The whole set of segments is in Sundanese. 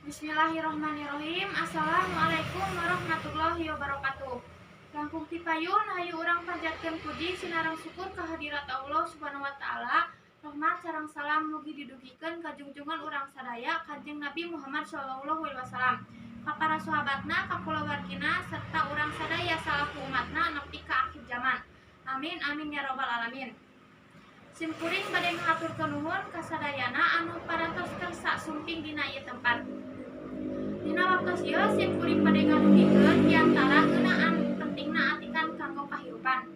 Bismillahirrahmanirrahim. Assalamualaikum warahmatullahi wabarakatuh. Langkung ti payun, hayu urang panjatkeun puji sinareng syukur kehadirat Allah Subhanahu wa Taala. Rahmat sareng salam mugi didugikeun ka junjungan urang sadaya, Kanjeng Nabi Muhammad sallallahu alaihi wasallam, ka para sahabatna, ka kulawargina, serta urang sadaya salaku umatna nepi ka akhir zaman. Amin amin ya robbal alamin. Sim kuring bade ngahaturkeun nuhun ka sadayana anu parantos kersa sumping dina ieu tempat. Dina waktos ieu sim kuring bade ngadugikeun diantara ngeunaan pentingna atikan kanggo kahirupan.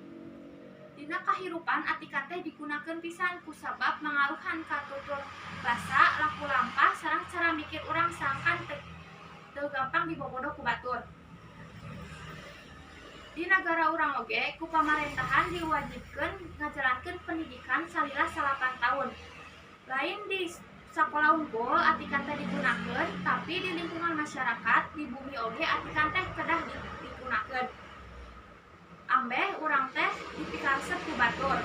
Dina kahirupan, atikan teh digunakeun pisan kusabab mangaruhan ka tutur basa, laku lampah, sareng cara mikir urang sangkan teu gampang dibobodo ku batur. Di nagara urang oge ku pamarentahan diwajibkeun ngajalankeun pendidikan salila 9 taun. Lain di sakola wungkul atikan teh digunakeun, tapi di lingkungan masyarakat di bumi oge atikan teh kedah digunakeun ambeh urang teh dipikaresep ku batur.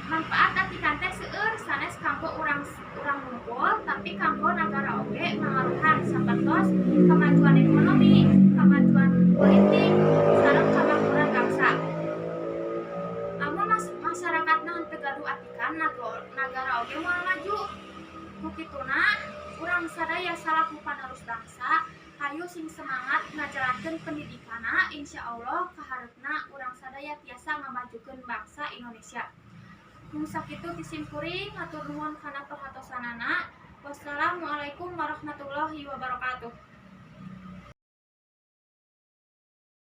Manfaat atikan teh seueur, sanes kanggo urang urang wungkul, tapi kanggo nagara oge mangaruhan, sapertos kemajuan ekonomi, kemajuan politik, sareng kamakmuran bangsa. Amun masyarakatna henteu gaduh atikan, nagara oge moal maju. Ku kituna, urang sadaya salaku panerus bangsa hayu sing semangat ngajalankeun pendidikanna. Insyaallah kahareupna urang sadaya tiasa ngamajukeun bangsa Indonesia. Mung sakitu ti sim kuring, hatur nuhun kana perhatosanana. Wassalamualaikum warahmatullahi wabarakatuh.